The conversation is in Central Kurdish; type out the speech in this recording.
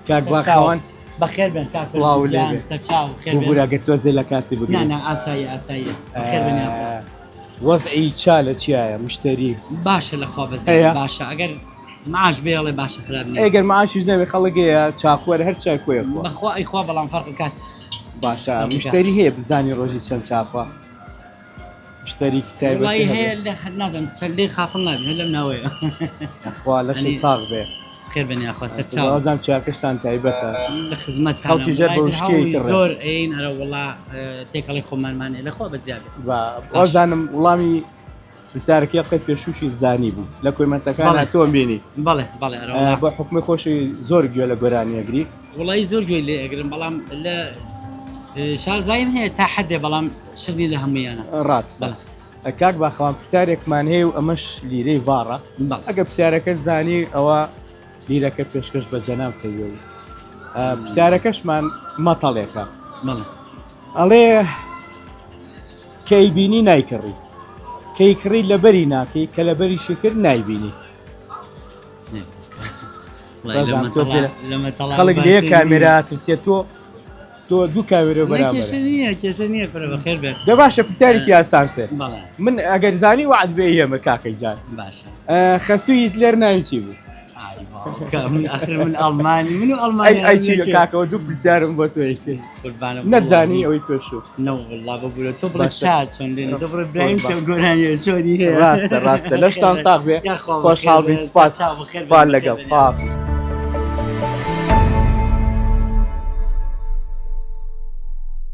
کاک باخەوان بەخێر بێن کاک سڵاو لێ بێ. سەرچاو خێر بێن. ببورە گەر تۆزێ لە کاتی نا بگرین نا ئاسایی ئاساییە بەخێر بێن یاخوا. وەزعی چا لە چیایە مشتری باشە لە خوا بەزێ هەیە؟ باشە ئەگەر معاش بێڵێ باشە خراپ نییە ئەگەر معاشیش نەبێ خەڵک هەیە چاخۆر هەر چای خۆی خوا بەخوا ئەیخوا بەڵام فەرق کات باشە فەرق کات. مشتری هەیە بزانی ڕۆژی چەند چاخوا مشتەریکی تایبەتی وەڵی هەبێ. هەیە لە نازانم چەند لێ خافڵ نابین هەر لەم ناوەیە خوا لەشی یعنی- ساغ بێ خێر بێن یاخوا سەرچاو وازام چاکەشتان تایبەتە لە خزمەت خەڵکی ژێر بە وشکەی کڕێ. زۆر ئەین ئەرە وڵا تێکەڵی خۆمانمانێ لەخوا بەزیاد بێ. وازانم وڵامی پرسیارەکەی قەت پێشووشی زانی بوو لە کۆمێنتەکان بەڵێ. تۆم بینی بەڵێ بەڵێ ئەرە وەڵا. بە حکومی خۆشی زۆر گوێ لە گۆرانی ئەگری وڵی زۆر گوێی لێ ئەگرم بەڵام لە شارزاییم هەیە تا حدێ بەڵام شت نی لە هەمویانە ڕاست بەڵێ. کاک باخەوان پرسیارێکمان هەیە و ئەمەش لیرەی ڤاڕە بەڵێ. ئەگە پرسیارەکە زانی ئەوە لیرەکە پێشکەش بە جەناب کەویە و پرسیارەکەشمان مەتەڵێکە بەڵێ ئەڵێ کە ئەیبینی نایکڕی کە ئەیکڕی لەبەری ناکەی کە لەبەریشی کرد نایبینی. بەزان تۆ سێرە. خەڵک لە یەک کامێرا ترسێت تۆ تۆ دوو کامێرە بەرامبەرە. کێشە نییە کێشە نییە فرە بەخێر بێن. دە باشە پرسیارێکی ئاسانتر بەڵێ. من ئەگەر زانی وەعد بێ ئێمە کاکەی جان باشە. خەسووی هیتلەر ناوی چی بوو؟ ئای باوکە من ئاخر من ئەڵمانی من و ئەڵمانی ئەی ئەی چی کاکەوە دوو پرسیارم بۆ تۆ کرد قوربانم نەتزانی ئەوەی پێشوو نەوەڵڵا ببورە تۆ بڵێ باشە. چا چۆن لێنی تۆ بڵێ برایم چۆن گۆرانیە چۆنی هەیە ڕاستە ڕاستە لەشتان ساغ بێ یاخوا خۆشحاڵ بی بەخێر بێن، سپاس سەرچاو بەخێر بێن، خوا بەخێر لەگەڵ بێن. خواحافیز.